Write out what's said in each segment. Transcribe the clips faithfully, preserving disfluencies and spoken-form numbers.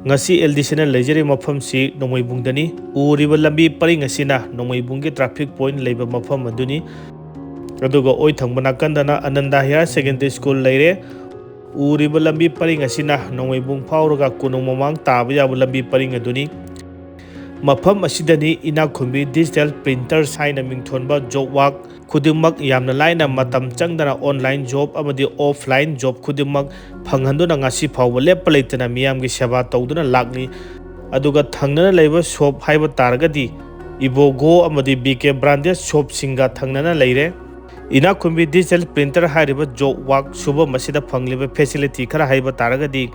ꯉꯁꯤ ꯑꯦꯜ ꯗꯤ ꯁꯤꯅ ꯂꯩꯖꯔꯤꯕ ꯃꯐꯝꯁꯤ ꯅꯣꯡꯃꯩꯕꯨꯡꯗꯅꯤ꯫ ꯎꯔꯤꯕ ꯂꯝꯕꯤ ꯄꯔꯤꯡ ꯑꯁꯤꯅ ꯅꯣꯡꯃꯩꯕꯨꯡꯒꯤ traffic point ꯂꯩꯕ ꯃꯐꯝ ꯑꯗꯨꯅꯤ꯫ ꯑꯗꯨꯒ ꯑꯣꯏ ꯊꯪꯕ ꯅꯥꯀꯟꯗꯅ ꯑꯅꯟꯗ Higher Secondary School ꯂꯩꯔꯦ꯫ ꯎꯔꯤꯕ ꯂꯝꯕꯤ ꯄꯔꯤꯡ ꯑꯁꯤꯅ ꯅꯣꯡꯃꯩꯕꯨꯡ ꯐꯥꯎꯔꯒ ꯀꯣꯅꯨꯡ ꯃꯃꯥꯡ ꯇꯥꯕ ꯌꯥꯕ ꯂꯝꯕꯤ ꯄꯔꯤꯡ ꯑꯗꯨꯅꯤ꯫ ꯃꯐꯝ ꯑꯁꯤꯗꯅꯤ ꯏꯅꯥꯛꯈꯨꯟꯕꯤ Digital Printers ꯍꯥꯏꯅ ꯃꯤꯡꯊꯣꯟꯕ job work ꯈꯨꯗꯤꯡꯃꯛ ꯌꯥꯝꯅ ꯂꯥꯏꯅ ꯃꯇꯝ ꯆꯪꯗꯅ online job ꯑꯃꯗꯤ offline job ꯈꯨꯗꯤꯡꯃꯛ ꯐꯪꯍꯟꯗꯨꯅ ꯉꯁꯤ ꯐꯥꯎꯕ ꯂꯦꯞꯄ ꯂꯩꯇꯅ ꯃꯤꯌꯥꯝꯒꯤ ꯁꯦꯕꯥ ꯇꯧꯗꯨꯅ ꯂꯥꯛꯂꯤ꯫ ꯑꯗꯨꯒ ꯊꯪꯅꯅ ꯂꯩꯕ shop ꯍꯥꯏꯕ ꯇꯥꯔꯒꯗꯤ Ibogo ꯑꯃꯗꯤ B K Branded shopꯁꯤꯡꯒ ꯊꯪꯅꯅ ꯂꯩꯔꯦ꯫ ꯏꯅꯥꯛꯈꯨꯟꯕꯤ Digital Printer ꯍꯥꯏꯔꯤꯕ job work ꯁꯨꯐꯝ ꯑꯁꯤꯗ ꯐꯪꯂꯤꯕ facility ꯈꯔ ꯍꯥꯏꯕ ꯇꯥꯔꯒꯗꯤ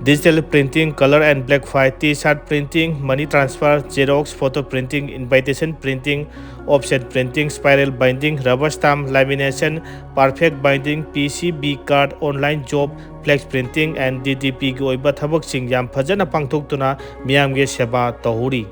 digital printing, color and black white, T-shirt printing, money transfer, Xerox, photo printing, invitation printing, offset printing, spiral binding, rubber stamp, lamination, perfect binding, P C B card, online job, flex printing and D T Pꯒꯤ ꯑꯣꯏꯕ ꯊꯕꯛꯁꯤꯡ ꯌꯥꯝ ꯐꯖꯅ ꯄꯥꯡꯊꯣꯛꯇꯨꯅ ꯃꯤꯌꯥꯝꯒꯤ ꯁꯦꯕꯥ ꯇꯧꯍꯧꯔꯤ꯫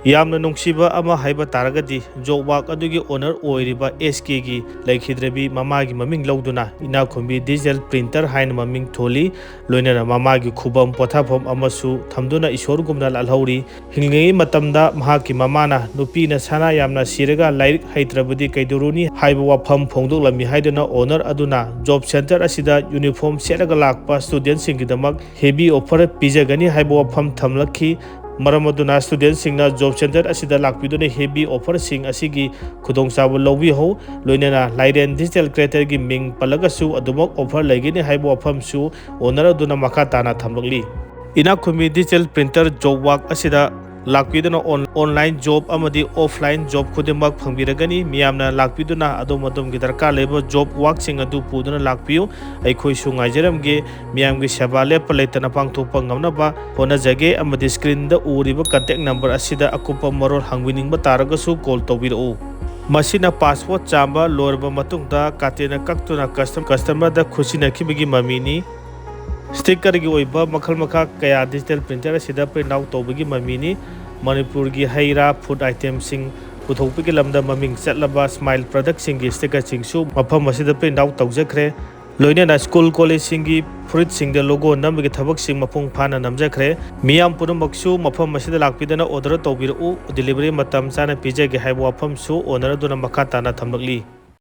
ꯌꯥꯝꯅ ꯅꯨꯡꯁꯤꯕ ꯑꯃ ꯍꯥꯏꯕ ꯇꯥꯔꯒꯗꯤ job work ꯑꯗꯨꯒꯤ owner ꯑꯣꯏꯔꯤꯕ S Kꯒꯤ ꯂꯩꯈꯤꯗ꯭ꯔꯕꯤ ꯃꯃꯥꯒꯤ ꯃꯃꯤꯡ ꯂꯧꯗꯨꯅ ꯏꯅꯥꯛꯈꯨꯟꯕꯤ Digital Printer ꯍꯥꯏꯅ ꯃꯃꯤꯡ ꯊꯣꯜꯂꯤ꯫ ꯂꯣꯏꯅꯅ ꯃꯃꯥꯒꯤ ꯈꯨꯕꯝ ꯄꯣꯊꯥꯐꯝ ꯑꯃꯁꯨ ꯊꯝꯗꯨꯅ ꯏꯁꯣꯔꯒꯨꯝꯅ ꯂꯥꯠꯍꯧꯔꯤ꯫ ꯍꯤꯡꯂꯤꯉꯩ ꯃꯇꯝꯗ ꯃꯍꯥꯛꯀꯤ ꯃꯃꯥꯅ ꯅꯨꯄꯤꯅ ꯁꯅꯥ ꯌꯥꯝꯅ ꯁꯤꯔꯒ ꯂꯥꯏꯔꯤꯛ ꯍꯩꯇ꯭ꯔꯕꯗꯤ ꯀꯩꯗꯧꯔꯨꯅꯤ ꯍꯥꯏꯕ ꯋꯥꯐꯝ ꯐꯣꯡꯗꯣꯛꯂꯝꯃꯤ ꯍꯥꯏꯗꯨꯅ owner ꯑꯗꯨꯅ job center ꯑꯁꯤꯗ uniform ꯁꯦꯠꯂꯒ ꯂꯥꯛꯄ studentꯁꯤꯡꯒꯤꯗꯃꯛ heavy offer ꯄꯤꯖꯒꯅꯤ ꯍꯥꯏꯕ ꯋꯥꯐꯝ ꯊꯝꯂꯛꯈꯤ꯫ ꯃꯔꯝ ꯑꯗꯨꯅ studentꯁꯤꯡꯅ job center ꯑꯁꯤꯗ ꯂꯥꯛꯄꯤꯗꯨꯅ heavy offerꯁꯤꯡ ꯑꯁꯤꯒꯤ ꯈꯨꯗꯣꯡꯆꯥꯕ ꯂꯧꯕꯤꯍꯧ꯫ ꯂꯣꯏꯅꯅ ꯂꯥꯏꯔꯦꯟ Digital Creatorꯒꯤ ꯃꯤꯡ ꯄꯜꯂꯒꯁꯨ ꯑꯗꯨꯃꯛ offer ꯂꯩꯒꯅꯤ ꯍꯥꯏꯕ ꯋꯥꯐꯝꯁꯨ owner ꯑꯗꯨꯅ ꯃꯈꯥ ꯇꯥꯅ ꯊꯝꯂꯛꯂꯤ꯫ ꯏꯅꯥꯛꯈꯨꯟꯕꯤ Digital Printer job work ꯑꯁꯤꯗ ꯂꯥꯛꯄꯤꯗꯨꯅ on-, online job ꯑꯃꯗꯤ offline job ꯈꯨꯗꯤꯡꯃꯛ ꯐꯪꯕꯤꯔꯒꯅꯤ꯫ ꯃꯤꯌꯥꯝꯅ ꯂꯥꯛꯄꯤꯗꯨꯅ ꯑꯗꯣꯝ ꯑꯗꯣꯝꯒꯤ ꯗꯔꯀꯥꯔ ꯂꯩꯕ job workꯁꯤꯡ ꯑꯗꯨ ꯄꯨꯗꯨꯅ ꯂꯥꯛꯄꯤꯌꯨ꯫ ꯑꯩꯈꯣꯏꯁꯨ ꯉꯥꯏꯖꯔꯝꯒꯦ꯫ ꯃꯤꯌꯥꯝꯒꯤ ꯁꯦꯕꯥ ꯂꯦꯞꯄ ꯂꯩꯇꯅ ꯄꯥꯡꯊꯣꯛꯄ ꯉꯝꯅꯕ ꯍꯣꯠꯅꯖꯒꯦ ꯑꯃꯗꯤ screenꯗ ꯎꯔꯤꯕ contact number ꯑꯁꯤꯗ ꯑꯀꯨꯞꯄ ꯃꯔꯣꯜ ꯍꯪꯕꯤꯅꯤꯡꯕ ꯇꯥꯔꯒꯁꯨ call ꯇꯧꯕꯤꯔꯛꯎ꯫ ꯃꯁꯤꯅ passport ꯆꯥꯝꯕ ꯂꯣꯏꯔꯕ ꯃꯇꯨꯡꯗ ꯀꯥꯇꯦꯅ ꯀꯛꯇꯨꯅ custom-, customerꯗ ꯈꯨꯠꯁꯤꯟꯅꯈꯤꯕꯒꯤ ꯃꯃꯤꯅꯤ꯫ Stickerꯒꯤ ꯑꯣꯏꯕ ꯃꯈꯜ ꯃꯈꯥ ꯀꯌꯥ digital printer ꯑꯁꯤꯗ print out ꯇꯧꯕꯒꯤ ꯃꯃꯤꯅꯤ꯫ ꯃꯅꯤꯄꯨꯔꯒꯤ ꯍꯩ ꯔꯥ, food itemꯁꯤꯡ ꯄꯨꯊꯣꯛꯄꯒꯤ ꯂꯝꯗ ꯃꯃꯤꯡ ꯆꯠꯂꯕ Smile productꯁꯤꯡꯒꯤ stickerꯁꯤꯡꯁꯨ ꯃꯐꯝ ꯑꯁꯤꯗ print out ꯇꯧꯖꯈ꯭ꯔꯦ꯫ ꯂꯣꯏꯅꯅ ꯁ꯭ꯀꯨꯜ ꯀꯣꯂꯦꯖꯁꯤꯡꯒꯤ ꯐꯨꯔꯤꯠꯁꯤꯡꯗ ꯂꯣꯒꯣ ꯅꯝꯕꯒꯤ ꯊꯕꯛꯁꯤꯡ ꯃꯄꯨꯡ ꯐꯥꯅ ꯅꯝꯖꯈ꯭ꯔꯦ꯫ ꯃꯤꯌꯥꯝ ꯄꯨꯝꯅꯃꯛꯁꯨ ꯃꯐꯝ ꯑꯁꯤꯗ ꯂꯥꯛꯄꯤꯗꯨꯅ ꯑꯣꯔꯗꯔ ꯇꯧꯕꯤꯔꯛꯎ, ꯗꯤꯂꯤꯚꯔꯤ ꯃꯇꯝ ꯆꯥꯅ ꯄꯤꯖꯒꯦ ꯍꯥꯏꯕ ꯋꯥꯐꯝꯁꯨ ꯑꯣꯅꯔ ꯑꯗꯨꯅ ꯃꯈꯥ ꯇꯥꯅ ꯊꯝꯂꯛꯂꯤ꯫